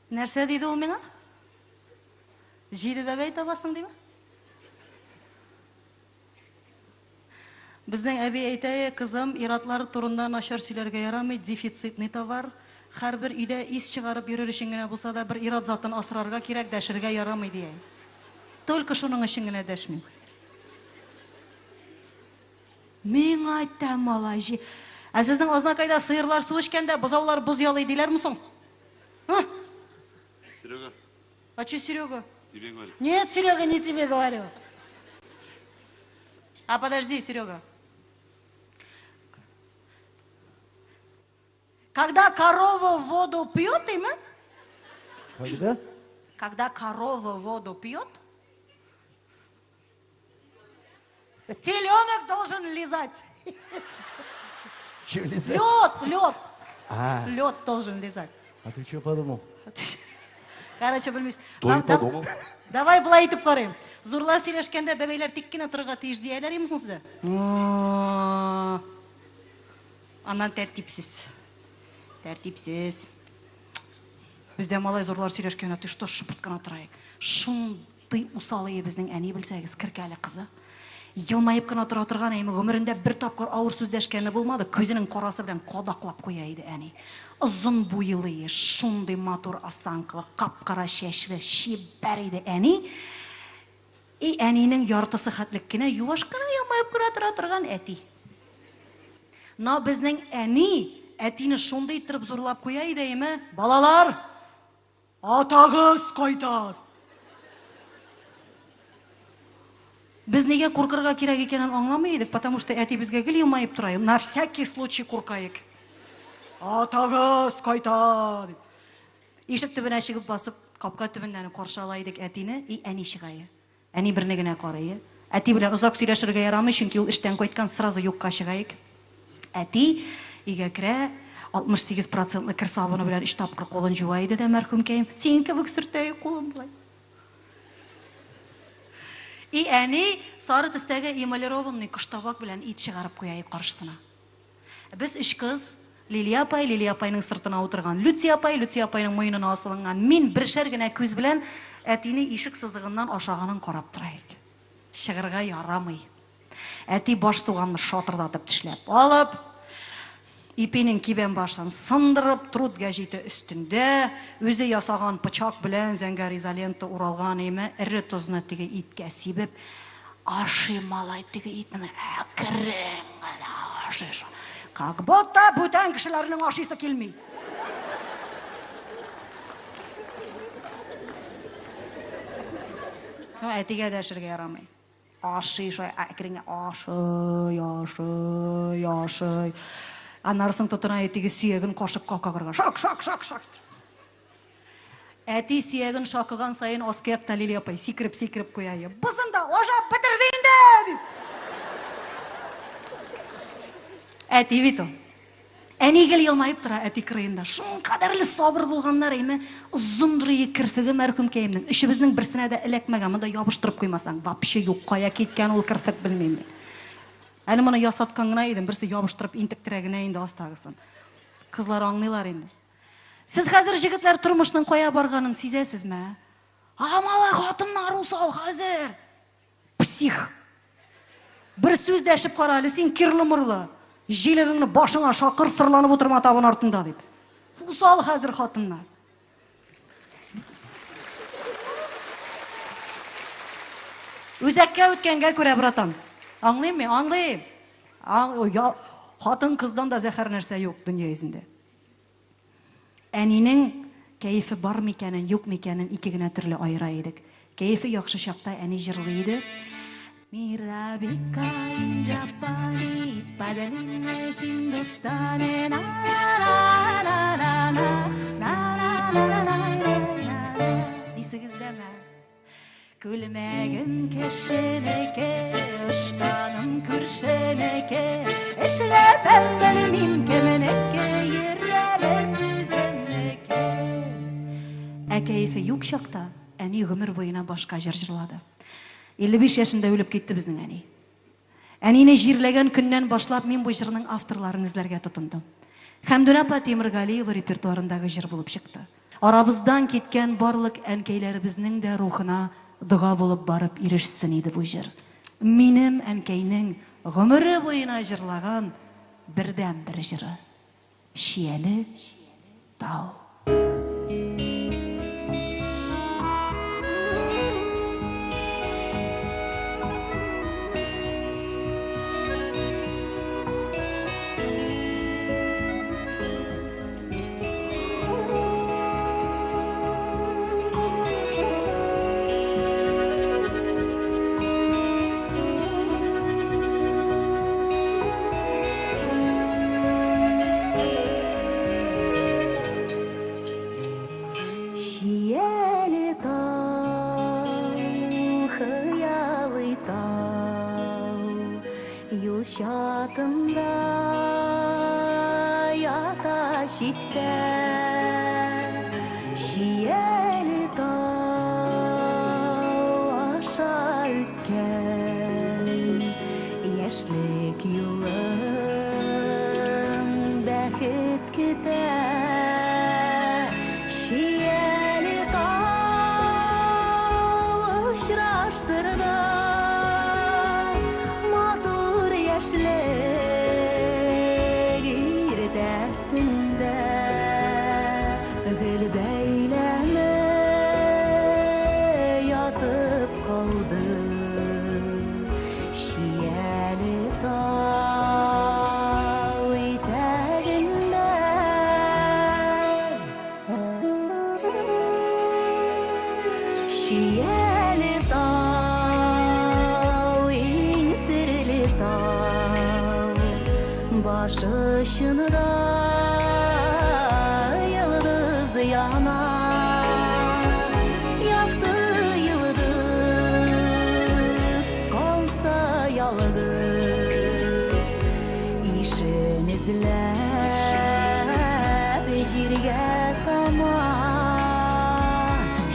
Нәрсә диде ул миңа? Җиде бәбәй табасың диме? Безнең әби әйтә, кызым, иратлар турында начар сөйләргә ярамый, дефицитный товар. Һәрбер өйдә ис чыгарып йөрер өчен генә булса да бер ират затын асрарга кирәк, дәшергә ярамый, дия. Только шуның өчен генә дәшмим. Миңа әйтә, малай, җи. Ә сезнең Азнакайда сыерлар су эчкәндә бозаулар боз ялый диләрме соң? А? Серега. А что Серега? Тебе говорю. Нет, Серега, не тебе говорю. А подожди, Серега. Когда корова воду пьет, има? Когда? Когда корова воду пьет, теленок должен лизать. Че лизать? Лед, лед. А. Лед должен лизать. А ты что подумал? Короче, белмисез. То и подумал. Давай былай итеп карыйм. Зурлар сөйләшкәндә бәбәйләр тик кенә торырга тиеш дияләр име соң сездә? Аннан тәртипсез. Тәртипсез. Бездә малай зурлар сөйләшкәндә ты что шыпырт кына тораек. Шундый усал ие безнең әни белсәгез, керкәле кызы. Елмаеп кына тора торган әйме, гомерендә бер тапкыр авыр сүз дәшкәне булмады, күзенең карасы белән кадаклап куя иде әни. Озын буйлы ие, шундый матур осанкалы, кап-кара чәчле, чибәр иде әни. И әнинең яртысы хәтлек кенә юаш кына елмаеп кына тора торган әти. Но безнең әни әтине шундый иттереп зурлап куя иде, әйме? Балалар, атагыз кайта! Без нигә куркырга кирәк икәнен аңламый идек, потому что әти безгә гел елмаеп тора. На всякий случай куркаек. Атагыз кайта! Дип. Ишек төбенә чыгып басып, капка төбеннән каршы ала идек әтине, и әни чыгае. Әни берне генә карые. Әти белән озак сөйләшергә ярамый, чөнки ул эштән кайткан, сразу юкка чыгаек. Әти өйгә керә, 68 процентлы кер сабыны белән өч тапкыр кулын җуа иде дә мәрхүмкәем. Синең кебек сөртә кулын болай. И әни сары төстәге эмалированный коштабак белән ит чыгарып куя каршысына. Без өч кыз, Лилия апай, Лилия апайның сыртына утырган Люция апай, Люция апайның муенына асылынган мин бершәр генә күз белән әтине ишек сызыгыннан ашаганын карап тора идек. Чыгырга ярамый. Әти баш суганны шатырдатып тешләп алып, ипинең кибән башын сындырып, труд гәҗите өстендә үзе ясаган пычак белән зәңгәр изолента уралган име, эре тозны теге иткә сибеп, Ашый малай теге итне менә әкрен генә ашый. Как будто бүтән кешеләрнең ашыйсы килми. Ну, әтигә дәшергә ярамый. Ашый шулай әкрен генә ашый, ашый, ашый. Аннары соң тотына теге сөяген кашыкка кагырга. Шак, шак, шак, шак. Әти сөяген шакыган саен аскы якта Лилия апай сикереп-сикереп куя. Бызын да ашап бетерде инде! Дип. Әти бит ул. Әни гел елмаеп тора әти кырыенда. Шуның кадәрле сабыр булганнар, әйме, озын рые керфеге мәрхүмкәемнең. Өчебезнең берсенә дә эләкмәгән, монда ябыштырып куймасаң, вообще юк, кая киткән ул керфек белмим мин. Әле моны ясаткан гына идем, берсе ябыштырып интектерә генә инде астагысын. Кызлар аңлыйлар инде. Сез хәзер, җегетләр, тормышның кая барганын сизәсезме, ә? А, малай, хатыннар усал хәзер. Псих. Бер сүз дәшеп кара әле син, кирлы-мырлы. Җилегеңне башыңа шакыр сырланып утырма табын артында дип. Усал хәзер хатыннар. Үзәккә үткәнгә күрә, братан. Аңлыйм мин, аңлыйм. Хатын-кыздан да зәһәр нәрсә юк дөнья йөзендә. Әнинең кәефе бар микәнен, юк микәнен ике генә төрле аера идек. Кәефе яхшы чакта әни җырлый иде. Мирабика инджапани падалине хиндустане на на на на на на на на на на на Исегездәме? Күлмәгем кешенеке, ыштаным күршенеке, Эшләпәм белмим кемнеке, йөрәгем үземнеке. Ә кәефе юк чакта әни гомер буена башка җыр җырлады. 55 яшендә үлеп китте безнең әни. Әнине җирләгән көннән башлап мин бу җырның авторларын эзләргә тотындым. Хәмдүнә апа Тимергалиева репертуарындагы җыр булып чыкты. Арабыздан киткән барлык әнкәйләребезнең дә рухына дога булып барып ирешсен иде бу җыр. Минем әнкәйнең гомере буена җырлаган бердәнбер җыры. Чияле тау. Чияле тау, хыялый тау, Юл чатында ята читтә. Чияле тау аша үткән Яшьлек юлын бәхет көтә. Чияле тау очраштырды матур яшьлек иртәсендә. Гөл бәйләме ятып калды Чияле тау итәгендә. Чияле тау, иң серле тау, баш очында йолдыз яна. Якты йолдыз калса ялгыз, ишен эзләп җиргә тама.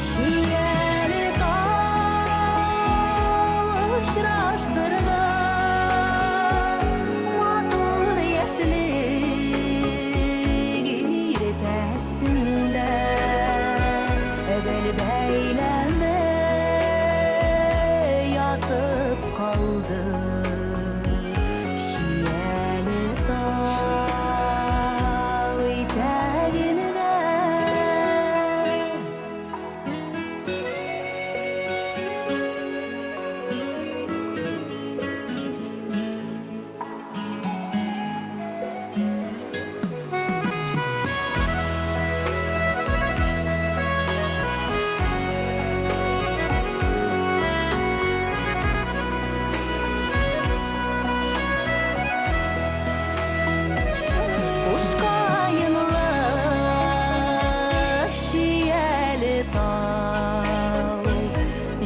Чияле тау очраштырды матур яшьлек иртәсендә. Гөл бәйләме ятып калды Чияле тау итәгендә. Кушкаенлы чияле тау,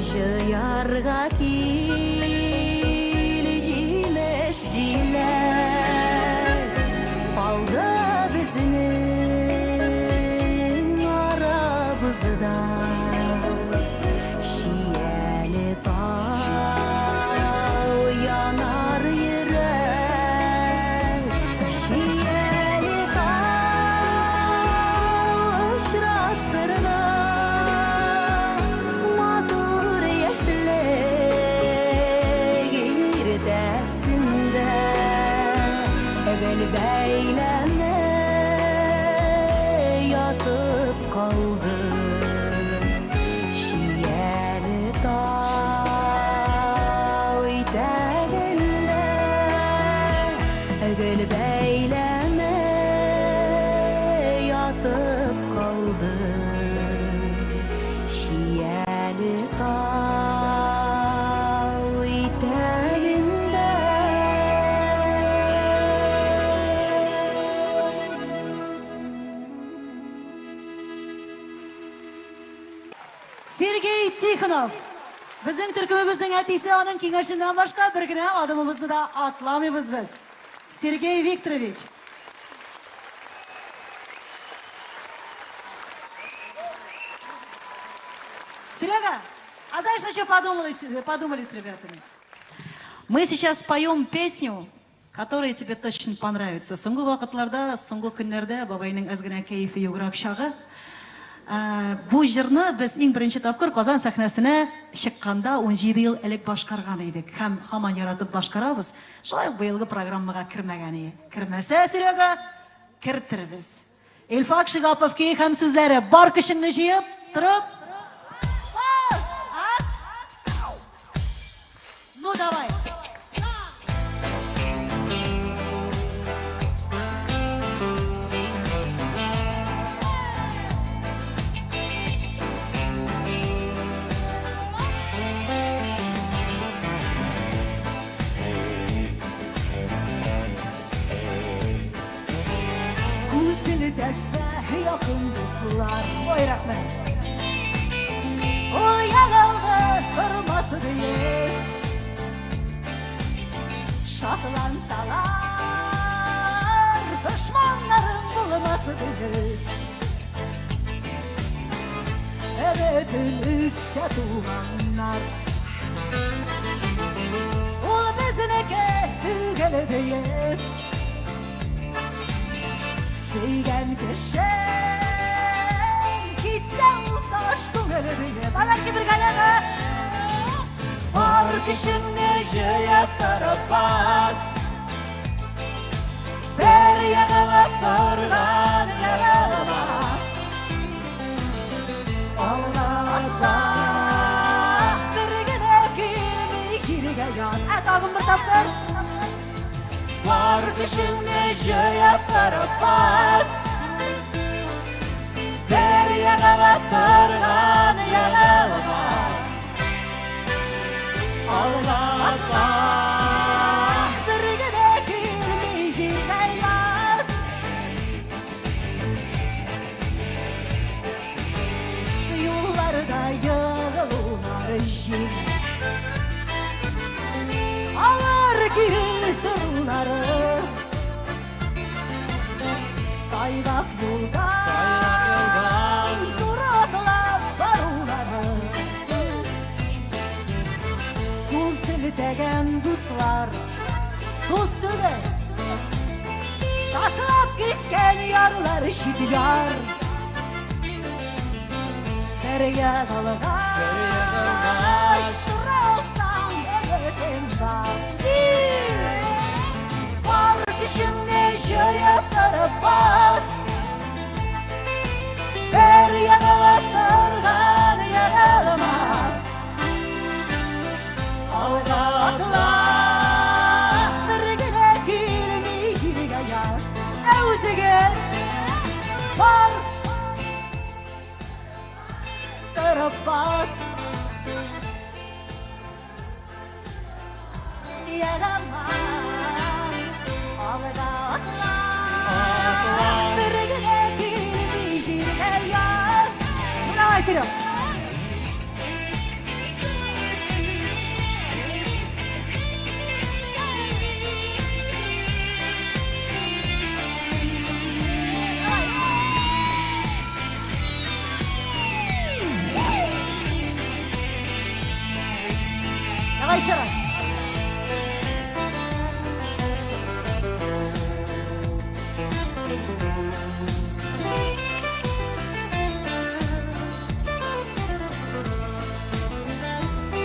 җыярга кил җимеш җиләк. Калды безнең арабызда Чияле тау, янар йөрәк. Чияле тау очраштырды матур яшьлек иртәсендә. Гөл бәйләме ятып калды Чияле тау итәгендә. Гөл бәйләме ятып калды Чияле тау итәгендә. Сергей Тихонов. Безнең төркемебезнең әтисе, аның киңәшеннән башка бер генә адымыбызны да атламыйбыз без. Сергей Викторович. Серега, а знаешь, мы что подумали с ребятами? Мы сейчас поем песню, которая тебе точно понравится. Соңгы вакытларда, соңгы көннәрдә бабайның әз генә кәефе юграк чагы. Бу җырны без иң беренче тапкыр Казан сәхнәсенә чыкканда 17 ел элек башкарган идек һәм һаман яратып башкарабыз. Шулай ук быелгы программага кермәгән ие. Кермәсә, Серега, кертербез. Илфак Шигапов көе һәм сүзләре. Бар көчеңне җыеп, торып. Бас! А? Ну давай. Күзен тәсә якын дуслар. Ой, рәхмәт. Ул ягылды тормасы диеп. Шатлансалар, дошманнарым булмасы диеп. Бөтен үсә туганнар. Ул безнеке түгел диеп. Сөйгән кешем китсә ул таш күңел диеп. Алар ки бергәләре. Бар көчеңне җыеп торып бас. Бер егылып торган егылмас. Алга атла, бер генә килми җиргә яз. Ә тагын бер тапкыр. Бар көчеңне җыеп торып бас. Бер егылып торган егылмас. Алга атла, бер генә килми җиргә яз. Юлларда егылулар җил. Алар кире торулары. Тайгак юлдан туры атлап барулары. Кул селтәгән дуслар, дус түгел. Ташлап киткән ярлар чит яр. Бер егылгач тора алсаң, өметең бар. Бар көчеңне җыеп торып бас. Бер егылып торган егылмас. Алга атла, бер генә килми җиргә яз. Ә үзегез бар торып бас. Егылмас. Алга атла, бер генә килми җиргә яз. Ну давай, Серег. Давай еще раз.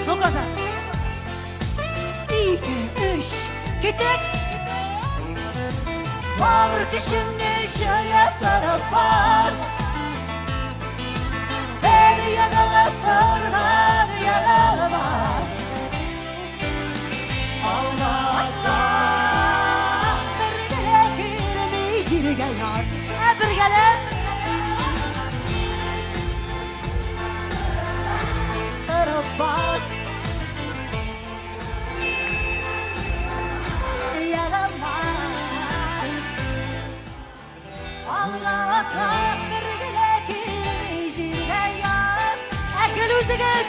Ну-ка, за. Ике, өч, киттек. Бар көчеңне җыеп торып бас. Бер егылып торган егылмас. Алга атла, бер генә килми җиргә яз. Ә бергәләп торып бас. Егылмас. Алга атла, бер генә килми җиргә яз. Ә көл үзегез.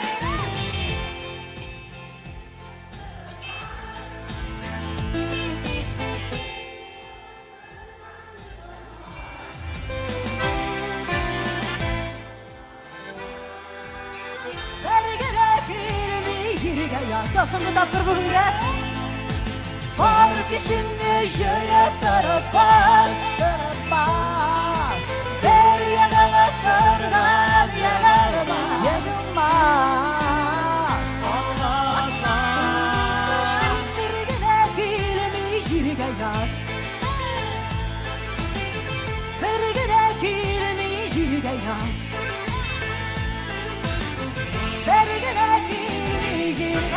Бер генә килми җиргә яз. Соңгы тапкыр бүгенгә. Бар көчеңне җыеп торып бас, торып бас. Бер егылып торган яз. Бер генә килми җиргә.